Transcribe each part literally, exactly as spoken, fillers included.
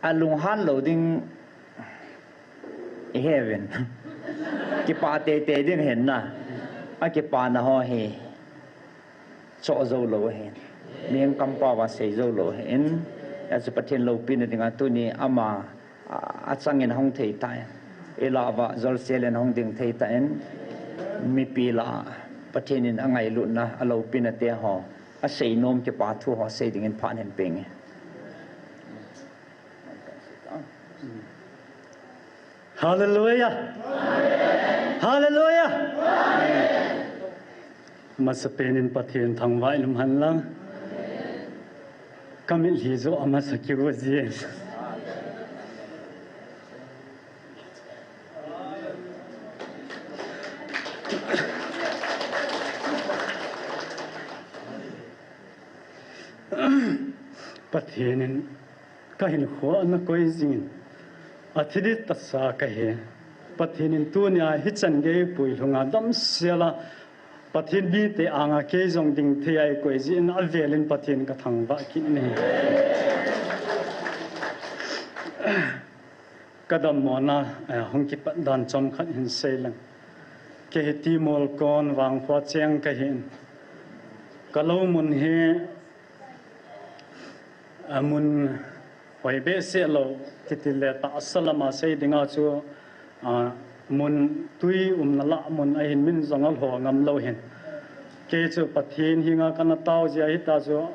Alunghan lou ding iheuvin. Kipa teitei ding hin na. Akipana ho hi choh jou lou ahin. Mihing kampao va sei jou lou ahin. Achu Pathen loupina dinga tuni ama a, achangin ahung thei tan. Ilah uva jolsel in ahung ding thei tan. Mipi lah a Pathen in angailutna, aloupina te ho, asei nom kipa thu ho sei dingin phat hin peng e. Hallelujah. Hallelujah. Masapen in Pathen thangvah in um hen lang. Ka mitlhi joh amasa kiu jin. Pathen in ka hinkho ana koi jingin, athi ding tasa ka hi. Pathen in tunia hichan gei pui lhunga damsel a, Pathen mite anga kei jong ding thei a eikoi jin, avelin Pathen ka thangvah kit in ahi. Ka dammona, eh, hung kipat dan chomkhat hin sei leng. Kei hi Timol kon Vangkho cheng ka hin. Ka lou mun hi, a, mun hoi behseh lou, kiti le tahsa lama sei dinga chu, a, mun tui umna lah mun ahin, min jong alho ngam lou hin. Kei chu Pathen henga kana tao jia hita chu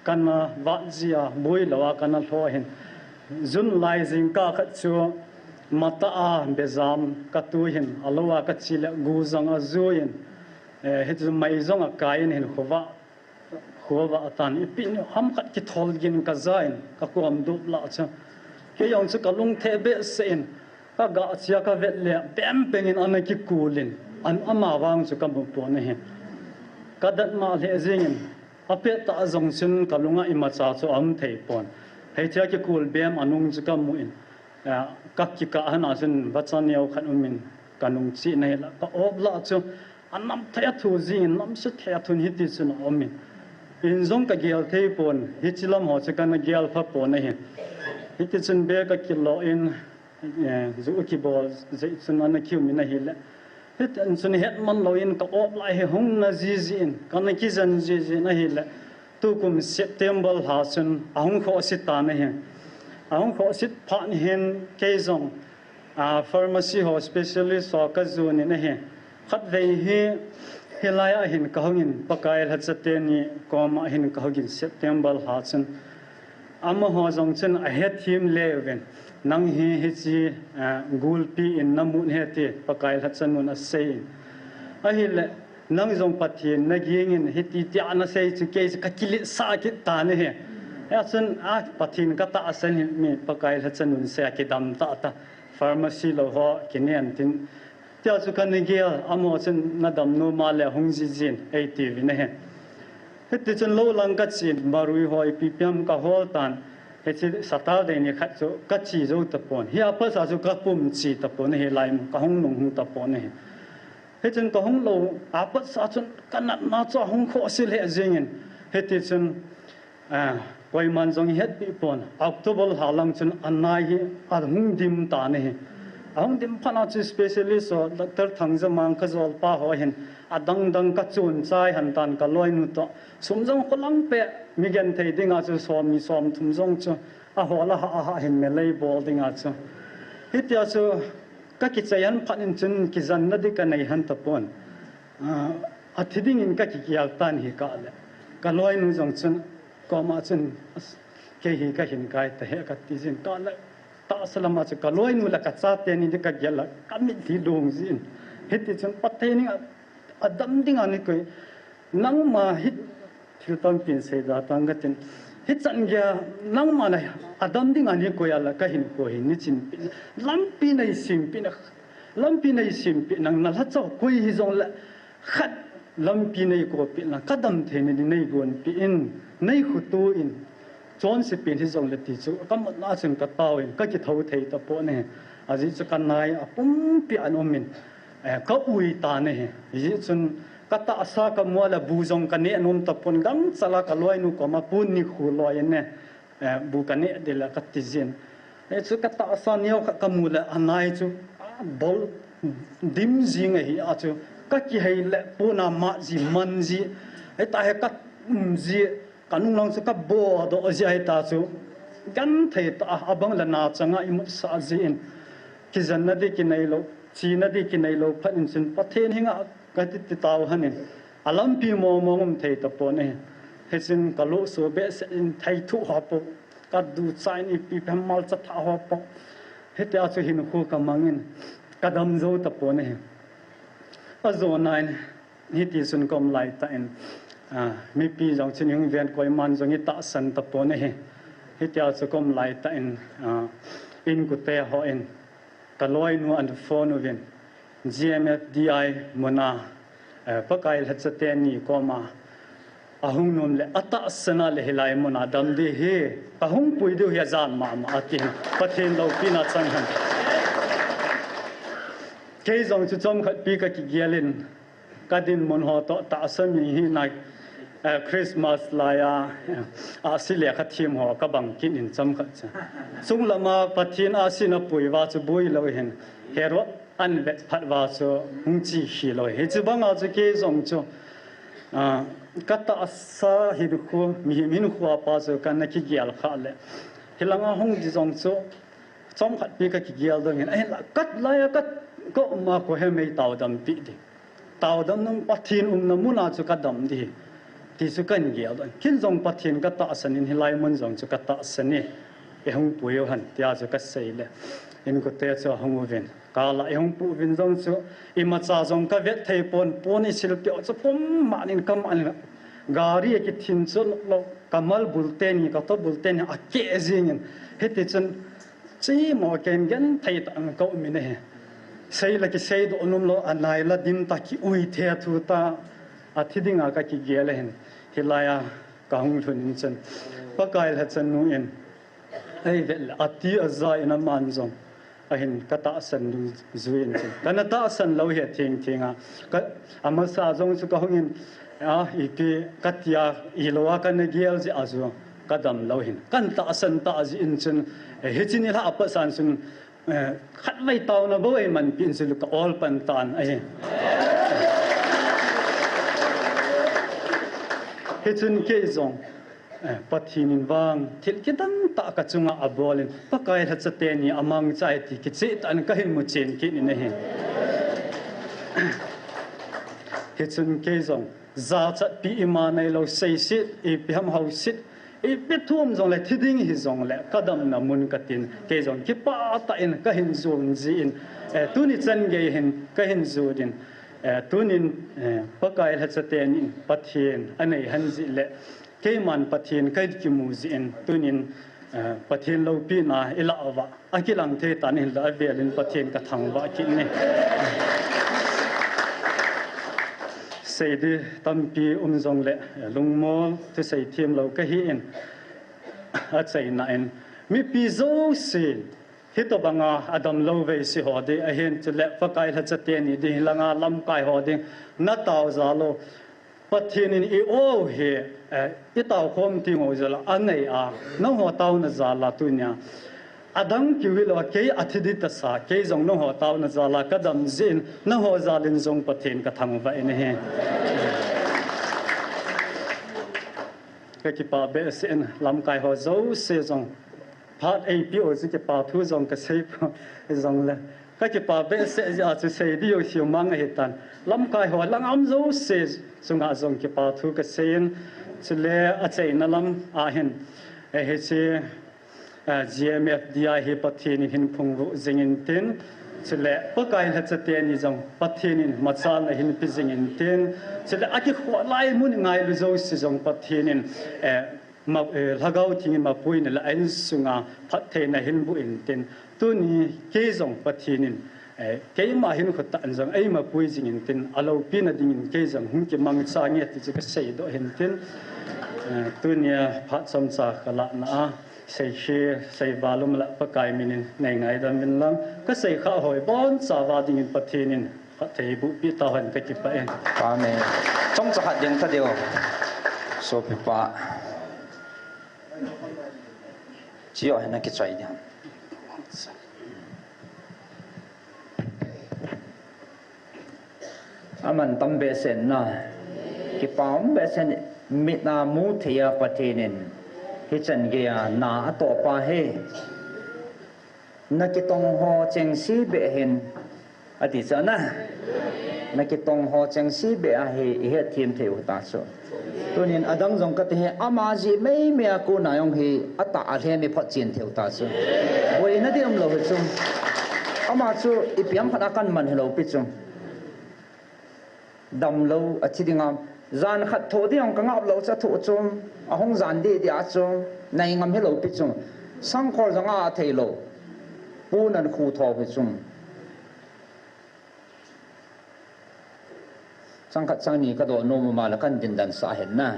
kana vat jia, bui lou a kana lho hin. Jun lai jingkah khat chu matah a bejam ka tu hin, alou a ka chi le gu jong ajuiyin, eh, hichu mai jong akai in hin khovah Khovah atan, ipi ham khat kithol gin ka ja in, ka kom dup lah chu. Kei jong chu ka lung theh behseh in, ka gah chia ka vet le, bem peng in ana kikul in, an ama vang chu ka mu pon ahi. Ka dat ma lheh jingin, apet tah jong chun ka lunga imacha chu aum thei pon. Hichea kikul bem anung chu ka mu in, ah, ka kikah hana chun vacha neo khat um in, ka nung chi na hi la, ka op lah chu. Anam thei a thu jingin, namse thei a thun hiti chun aum in. In jong ka gel thei pon, hichi lam ho chu kana gel pha pon ahi. Hiti chun be ka kilo in, eh, ju kibol jeh chun ana kium in ahile. Hiti chun hetman lou in ka op lai hi hung na jiji in, kana kijen jiji in ahile. Tukum September lha chun ahung khohse tan ahi. Ahung khohse phat hin kei jong, a, pharmacy ho specialist ho ka jon in ahi. Khatvei hi, hilai a hin ka hung in, Pakai lhacha teni koma hin ka hung in September lha chun. Amaho jong chun ahethem le uvin, nang hi hichi, a, gulpi in na mun ahi ti, Pakai lhacha nun asei in. Ahile, nang jong Pathen na ging in hiti tia na sei chu kei chu ka kiletsah kit tan ahi. Hia chun, a, Pathen ka tahsan hi mi Pakai lhacha nun sei a kidam tah ta. Pharmacy lou ho kinen tin. Tia chu kana gel, amaho chun na dam nom a le hung jiji in, eiti uvin ahi. Hiti chun lou lang ka chen, marui ho ipi pi ham ka hol tan. Hichi Saturday ni khat chu ka chi jou ta pon. Hia pat sa chu ka pum chi ta pon ahi, lai mun ka hung nung hung ta pon ahi. Hichun ka hung lou, apat sa chun ka natna chu ahung khohse lheh jingin. Hiti chun, a, koiman jong ihetpi pon. October lha lang chun anai hi ahung dim tan ahi. Ahung dim phat a chu specialist ho, Doctor Thangjamang ka jolpa ho hin, adang dang ka chun chai han tan ka loinu toh. Sum jong kholang peh, mi genthei dinga chu som ni som thum jong chu. Ahol a ha, a ha hin melei bol dinga chu. Hitia chu ka kichai han phat in chun kijanna ding ka nei han ta pon. A, athi dingin ka kigel tan hi ka le. Ka loinu jong chun koma chun, "As, kei hi ka hin kai ta he," ka ti jin ka le. Tahsa lama chu ka loinu le ka chate ni ding ka gel a, ka mitlhi lung jin. Hiti chun Pathen in a, adam dinga nei koi. Nangma hi thil tampin seida tang ka tin. Hichan geiya nangma la adam dinga nei koi a la ka hinkho hi nei chinpi. Lampi nei simpi na, lampi nei simpi nang na lhacha koi hijong le khat lampi nei kopi na ka dam theina ding nei gonpi in, nei khutu in. Chonse pen hijong le ti chu, ka mutna chun ka tao in, ka kitho thei ta pon ahi. Ajeh chu ka nai apumpi a um in, eh, ka ui tan ahi. Hijeh chun ka tahsa ka mu a le bu jong ka neh nom ta pon, gangchal a ka loinu koma pun ni khu loi in ne, eh, bu ka neh ding le ka ti jin. Hichu katahsa neo khat kamu le anai chu bol dim jing ahi a chu kakihei le puna ma ji man ji. Hita hi ka um ji kanung lang chu kabodoh ji ahi ta chu. Genthei tah a abang le nachanga imut sah ji in. Kijen nadi kinei lou, chi nadi kinei lou phat in chun Pathen henga kati ti tau hanin. Alampi mong mong um thei tapon ahi. Hichun kaluh so behseh in thei thu hapo. Kadu chain ipi pen malcha tha ho po. Hitia chu hinkho kamangin kadam jou tapon ahi. Ajo nain hiti chun kom lai tah in, ah, mipi jong chun hung ven koiman jong itahsan tapon ahi. Hitia chu kom lai tah in, ah, inkote hon kaloinu an phone uvin, G M F D I muna, eh, Pakai lhacha teni koma ahung nom le atahsan a le hilai muna dam di hi, kahung pui diu hi ajan mama atin, Pathen loupina chang hen. Kei jong chu chomkhat pi kakigel in, kadinmun ho toh tahsa mi hina, eh, Christmas laiya, eh, ahsi lekha them ho kabang kit in chomkhat chu. Chunglama Pathen ahsi napui uva chu boi lou hin, Herod an vet phat uva chu hung chi hi lou. Hichu banga chu kei jong chu, ah, katahsa hinkho, mihem hinkho a pa chu kana kigel kha le. Hilanga hung di jong chu chomkhat pi kakigel dong hin. Ahinla kat laiya kat ko ma ko he mei tao dam pi di. Tao dam nung Pathen umna muna chu kadam di. Ti chu kan gel dong. Kin jong Pathen katahsan in hilai mun jong chu katahsan e. Ihung pui u hen, tia chu kasei le. Inkote chu ahung uvin. Kala ihung pui uvin jong chu. Imacha jong kavet thei pon, pon isil peh u chu pum manin kaman. Gari akithin chu lou, kamal bul teni, kato bul teni, akeh jingin. Hiti chun, Chi mo ken genthei tah in ka um in ahi. Sei la kisei doh nom lou, anai la dim ta ki ui the thu ta, athi dinga kakigel ahin. Hilaiya kahung lhun in chun Pakai lhacha nu in eivet le ati aja in aman jong ahin katahsan ding jui in chun. Kana tahsan lou hi thengthenga. Ka, amasa jong chu kahung in, a, ipi katia, ilou a kana gel jeh a chu kadam lou hin. Kan tahsan tah jeh in chun, eh, hiche nilhah a pat san chun, eh, khatvei taona bou eimanpi in chu ka ol pan tan ahi. Hichun kei jong, eh, Pathen in vang, thil kidang tah kachunga abol in, Pakai lhacha teni amangcha e ti kicheh tah in kahin mu chen kit in ahi. Hichun kei jong, jachatpi ima neilou, seiset, ipi ham hauset, ipi thum jongle, thi ding hijongle, kadamna mun katin, kei jong kipah tah in kahin jon jin, eh, tuni chan gei hin kahin jot in, eh, tunin, eh, Pakai lhacha teni in Pathen anei hen jeh le, keiman Pathen kahin kimu jeh in, tunin, eh, Pathen loupina ilah uva akilang thei tan hinla avel in Pathen kathangvah kit e. Sei di tampi um jongle, eh, lungmol thusei themlou kahi in, achaina in mipi jousen hitobanga adamlou veise ho di ahin, chule Pakai lhacha teni di hilanga lamkai ho di natao jal u. Pathen in i-o u hi, eh, itao khom teng u jal a anei a, nangho taona jal a tunia. Adang keu hilou a kei athi di tasa, kei jong nangho taona jal a kadam jeh in, nangho jal in jong Pathen kathangvah in ahi. Kakipah behseh in lamkai ho jouse jong. Phat eipeh u chu kipa thu jong kasei poi jongle. Kakipah behseh jeh a chu sei diu hiu mang ahitan. Lamkai ho lang a um jouse chunga jong kipa thu kasei in. Chule achaina lam a hin, eh, hiche, eh, G M F D I hi Pathen in hin phungvuh jing intin. Chule Pakai lhacha teni jong Pathen in machalna hin pe jing intin. Chule akikhoh lai mun ngailu jouse jong Pathen in, eh, ma, eh, Lhagao Theng in mapui in la insunga phattheina hin boh intin. Tuni kei jong Pathen in, eh, keima hinkho tah in jong eimapui jing intin, aloupina dingin kei jong hung kimangcha nge ti chu kasei doh hintin. Eh, tunia phat chomcha kalahna a, sei hi, sei val um la Pakai min in nei ngaidam in lang, kasei kha hoi boncha uva dingin Pathen in phatthei boh pi tauhen, kakipah e. Amen. Chomcha khat ding ta diu. Sopipa. Chi o hena kichai ding. Aman tam behseh na. Kipa um behseh, mit a mu thei a Pathen in hichan gei a na atoh pa hi. Na kitong ho chengse beh hin ati chu na. Na kitong ho chengse beh a hi ihet them thei u ta chu. Tunin adang jong kati hi ama jeh mei mei a kona jong hi atah a lhem iphot chen thei u ta chu. Boina ding umlou hi chu. Ama chu ipi ham khat a kaman hilou pi chu. Damlou athi ding ham. Jan khat thoh ding jong kangap lou chu athoh chu. Ahung jan deh deh a chu. Nai ngam hilou pi chu. Sangkhol jong athei lou. Pun an khu tho hi chu. Chang khat chang ni kadoh nom a, ama la kan din dan sah hen na.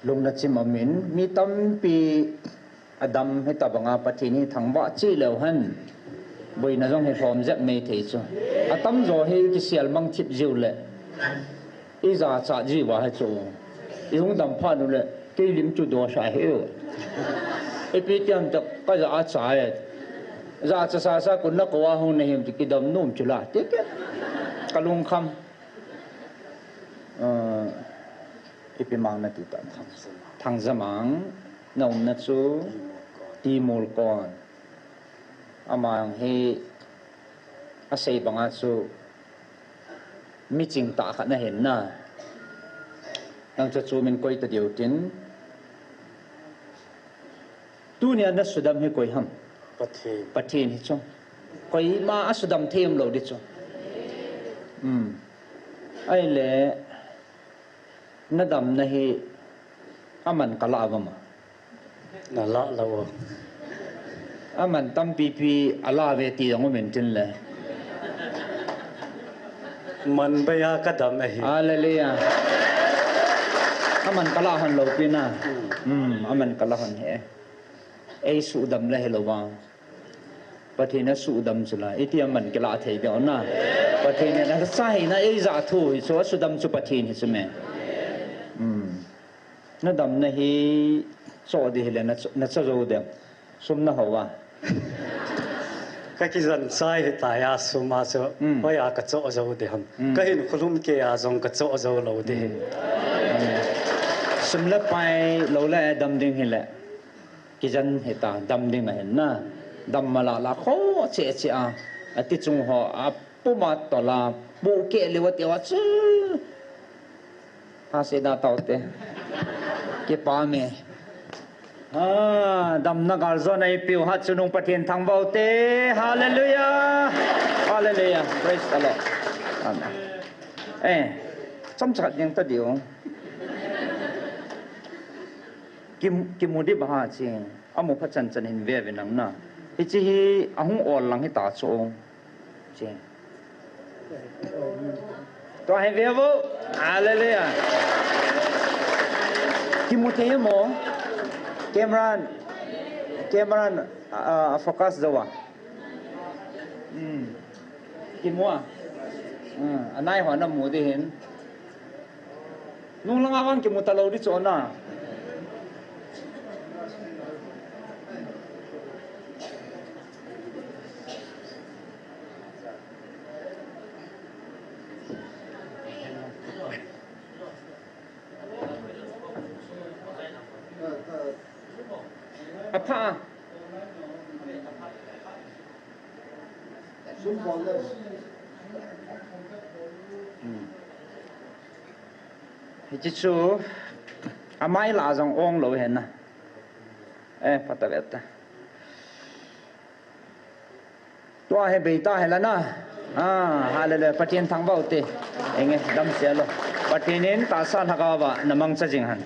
Lungna chim amin, mi tampi adam hi tabang a Pathen hi thangvah cheh leu hen. Boina jong hi lhom jep mei thei chu. Atamjo hi kisel mang thip jiu le. Ijachat jiu va hi chu. Ihung dam phat u le, kei lim chu dosa hi u. Ipi ti ham ta kaja a cha e. Jacha sasa kun na kou a hung na him ti kidam nom chu la. Ti ke. Kalungkham. Ah, ipi mang nati ta. Thangjamang, na umna chu Timol kon. Amang hi asei banga chu miching tah khat nahin na. Nang chu chu min koi ta diu tin. Tunia na sudam hi koi ham? Pathen. Pathen hi chu. Koima asudam thei umlou di chu. Hmm. Ahile, na damna hi aman kala vem a? Nala lou. Aman tampi pi ala ve ti jong um in tin le. Man beiya kadam ahi. Hallelujah. Aman kala hon lou pi na. Hmm. Hmm, aman kala hon he. Ei sudam le hilou vang. Pathen a sudam chu la, iti aman kila thei deu na. Pathen in asah hi na, eija thu hi chu, asudam chu Pathen hi chu me. Hmm. Na damna hi cho di hile na cho, na cho jou dem. Sum na hou a. Ka kijan chai hi ta ya sum a chu. Hmm. Hoiya ka cho jou di ham. Hmm. Ka hin khulum kei a jong ka cho jou lou di. Hmm. Hmm. Sum le pai lou le dam ding hile. Kijan hita, dam ding ahin na. Dam mala la kho che che a. Ati chung ho, apuma tola, pu ke liwa tiwa chu. Ha se da tau te. Kipa me. Ah, damna gal jo na ipiu hat chunung Pathen thangvah u te. Hallelujah. Hallelujah. Praise the Lord. Amen. Eh, chomcha ding ta diu. Kim, kimu di ba ha chi. Amu pha chan chan hin ve ve nang na. Hichi hi ahung ol lang hita chu. Chi. Tua hi ve vo. Hallelujah. Kimu thei mo. Camera. Camera, ah, focus jo a. Hmm. Kimu a. Hmm. Anai ho na mu di hin. Nung langa vang kimu talou di chu na. Apha. Hmm. Hichi chu amai la jong ong lou hen na. Eh, pata veta. Tua hi beita hi la na. Ah, hallelujah. Pathen thangvah u te. Enge, damsel o. Pathen in tahsa lhagao va na mangcha jing hen.